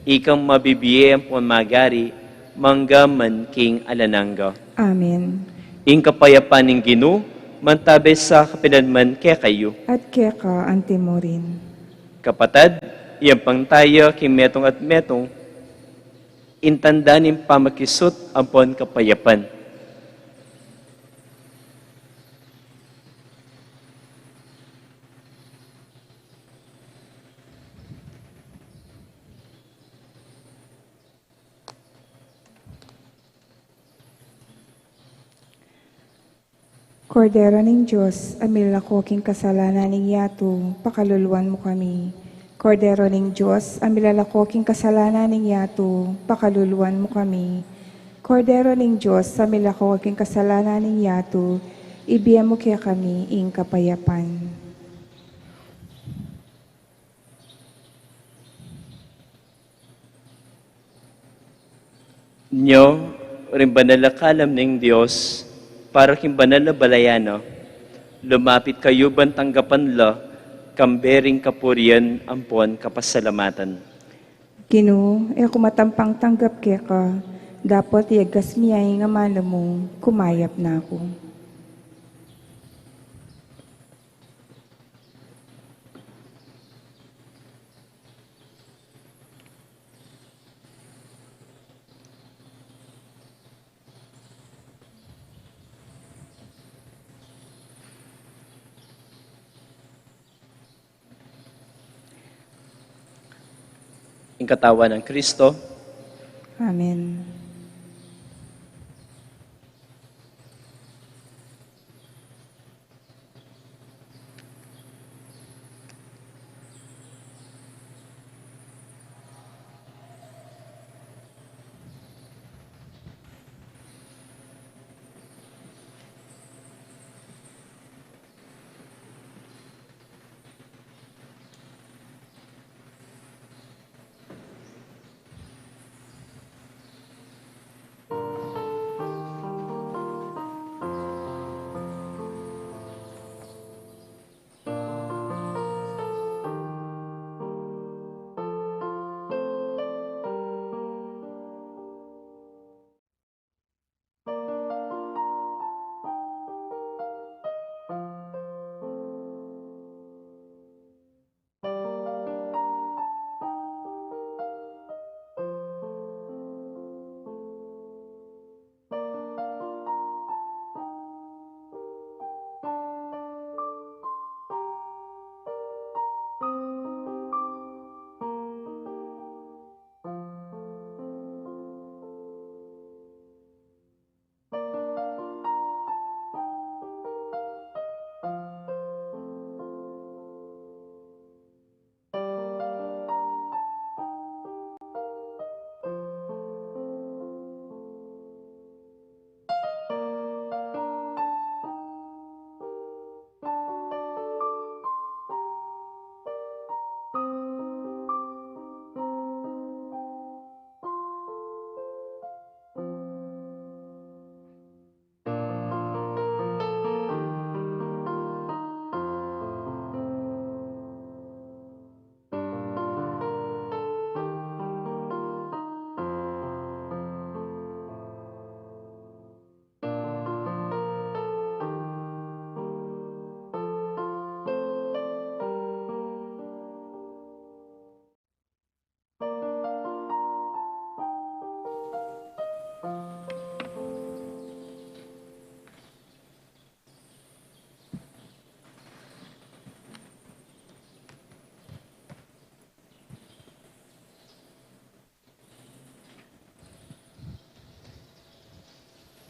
ikang mabibie ampon magari, mangga man king alang angga. Amen. Ing kapayapan ning Ginu, mantabe sa kapilan man kekayu. At keka anti mu rin. Kapatad, iyampang taya king metung at metung, ing tanda ning pamakisut ampon kapayapan. Kordero ning Dios, a milako king kasalanan ning yatu, pakaluluan mu kami. Kordero ning Dios, a milalako king kasalanan ning yatu, pakaluluan mu kami. Kordero ning Dios, a milalako king kasalanan ning yatu, ibie mu kekami ing kapayapan. Nyo, ring banal a kalam ning Dios, para king banal a balayan na, lumapit kayu ban tanggapan la, kambe ring kapurian ampon kapasalamatan. Ginu, e ku matampang tanggap keka, dapot iyagas mi ya ing amanu mu, kumayap na ku. Ing katawan nang Kristo. Amen.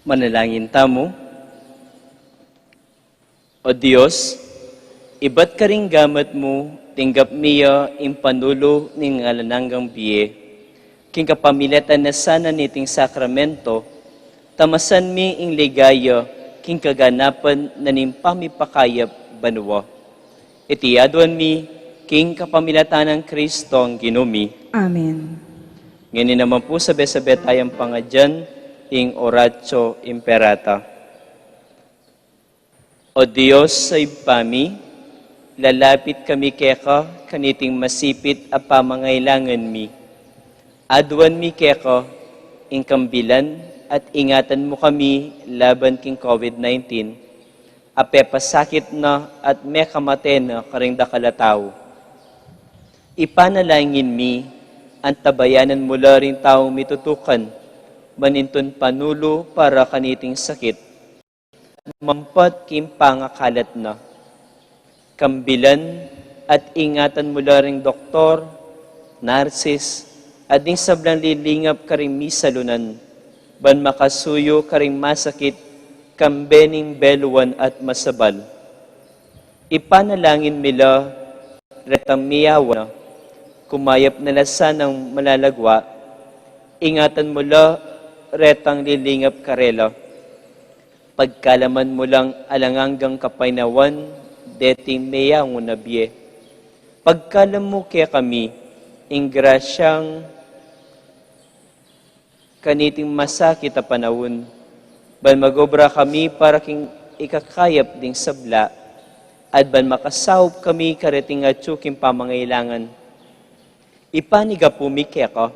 Manalangin tamu. O Dios, ibat karing gamat mu, tinggap mi ya ing panulu ning alang anggang bie. King kapamilatan na sana niting sakramento, tamasan mi ing ligaya king kaganapan na ning pamipakayap banua. Iti aduan mi king kapamilatan nang Kristong Ginu mi. Amen. Ngeni naman pu, sabe-sabe tayang pangadyan ing Oratio Imperata. O Dios a Ibpa mi, lalapit kami keka kaniting masipit a pamangailangan mi. Aduan mi keka ing kambilan at ingatan mu kami laban king COVID nineteen, a pepasakit na at mekamate na karing dakal a tau. Ipanalangin mi, antabayanan mu la ring taung mitutukan, manintun panulu para kaniting sakit. Mampet king pangakalat na. Kambilan at ingatan mu la ring doktor, narsis, at ding sablang lilingap karing misalunan, ban makasuyu karing masakit, kambe ning beluan at masabal. Ipanalangin mi la retang miyawan na, Kumayap na la sanang malalagwa, ingatan mu la retang lilingap karela. Pagkaluban mu lang alang anggang kapaynawan deting meyangu na bie. Pagkalub mu kekami ing grasyang kaniting masakit a panaun, ban mag-obra kami para king ikakayap ding sabla, at ban makasaup kami kareting atyu king pamangailangan. Ipanyawad mi keka,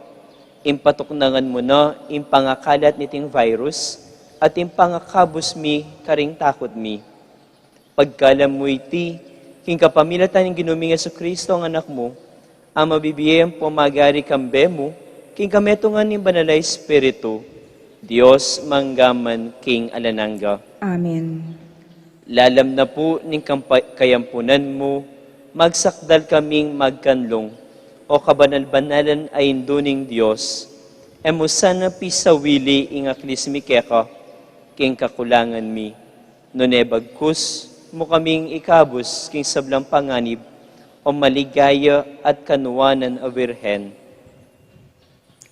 ing patuknangan mu na ing pangakalat niting virus, at ing pangakabus mi karing takut mi. Pagkalub mu iti, king kapamilatan ning Ginu ming Jesucristo, ang Anak mu, a mabibie ampon magari kambe mu, king kametungan ning Banal a Espiritu, Dios mangga man king alang angga. Amen. Lalam na pu ning kampa-, kayampunan mu, magsakdal kaming magkanlung, o kabanal-banalan a Indu ning Dios, e mu sana pisawili ing aklis mi keka, king kakulangan mi. Nune bagkus mu kaming ikabus king sablang panganib, o maligaya at kanuanan a Virgen.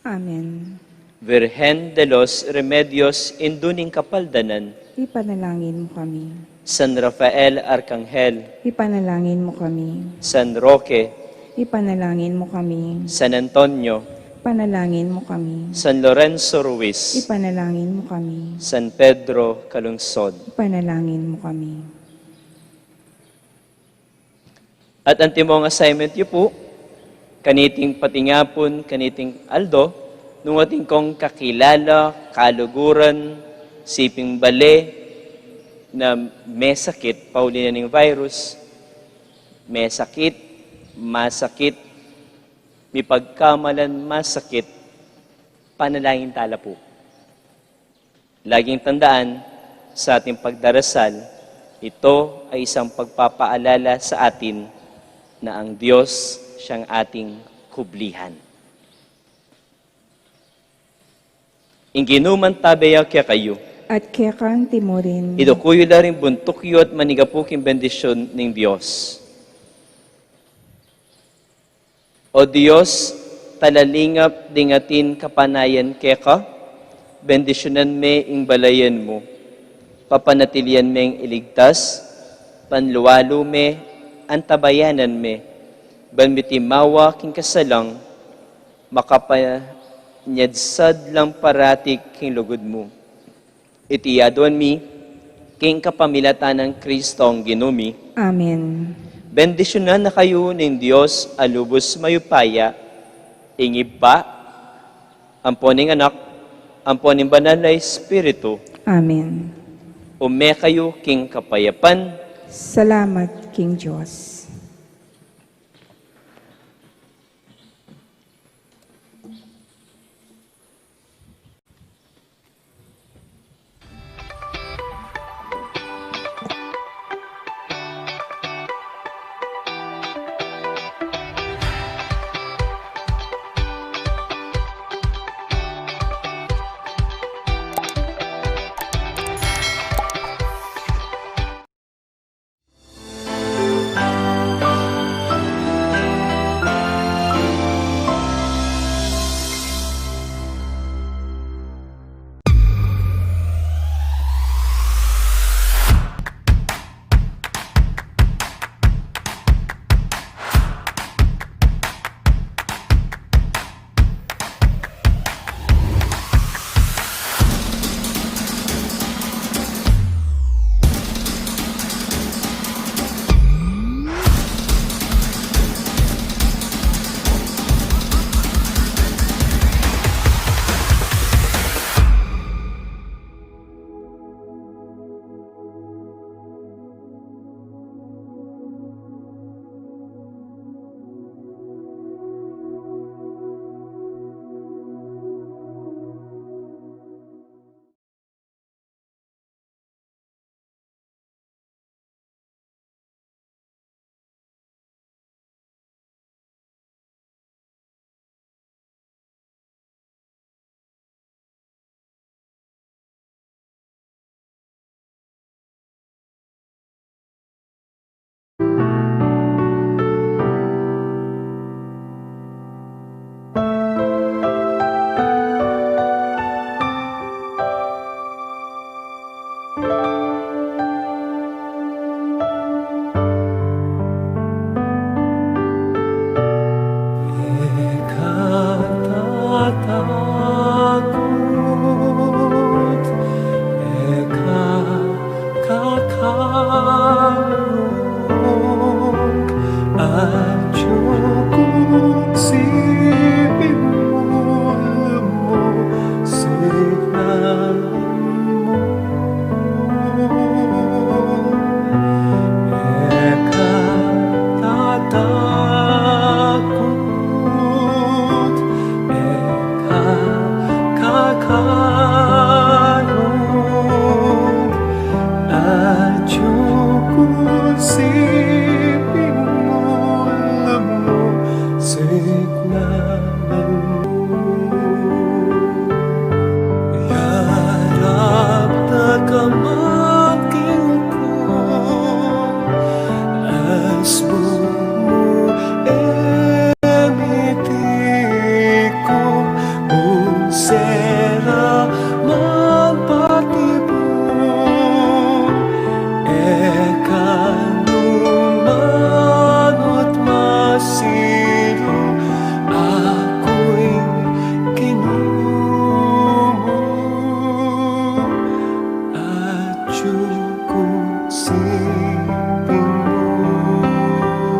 Amen. Virgen de los Remedios, Indu ning Kapaldanan. Ipanalangin mu kami. San Rafael Arkanghel. Ipanalangin mu kami. San Roque. Ipanalangin mu kami. San Antonio. Ipanalangin mu kami. San Lorenzo Ruiz. Ipanalangin mu kami. San Pedro Calungsod. Ipanalangin mu kami. At antimong assignment yu pu, kaniting patingapun, kaniting aldo, nung atin kong kakilala, kaluguran, siping bale, na mesakit, pauli na ning virus, mesakit, masakit, mipagkamalan masakit, panalangin tala pu. Laging tandaan, sa ating pagdarasal, ito ay isang pagpapaalala sa atin na ang Diyos siyang ating kublihan. Ing Ginu mantabe ya kekayu. At keka antimurin. Iduku yu la ring buntuk yu at manigapu king bendisyun ning Diyos. O Dios, talalingap ding atin kapanayan keka, bendisyunan me ing balayan mu, papanatilian meng iligtas, panlualu me, antabayanan me, ban mitimawa king kasalang, makapanyadsad lang parati king lugud mu. Iti aduan mi, king kapamilatan nang Kristong Ginu mi. Amen. Bendisyunan na kayu ning Dios a lubus mayupaya, ing Ibpa, ampo ning Anak, ampo ning Banal a Espiritu. Amen. Ume kayu king kapayapan. Salamat king Dios.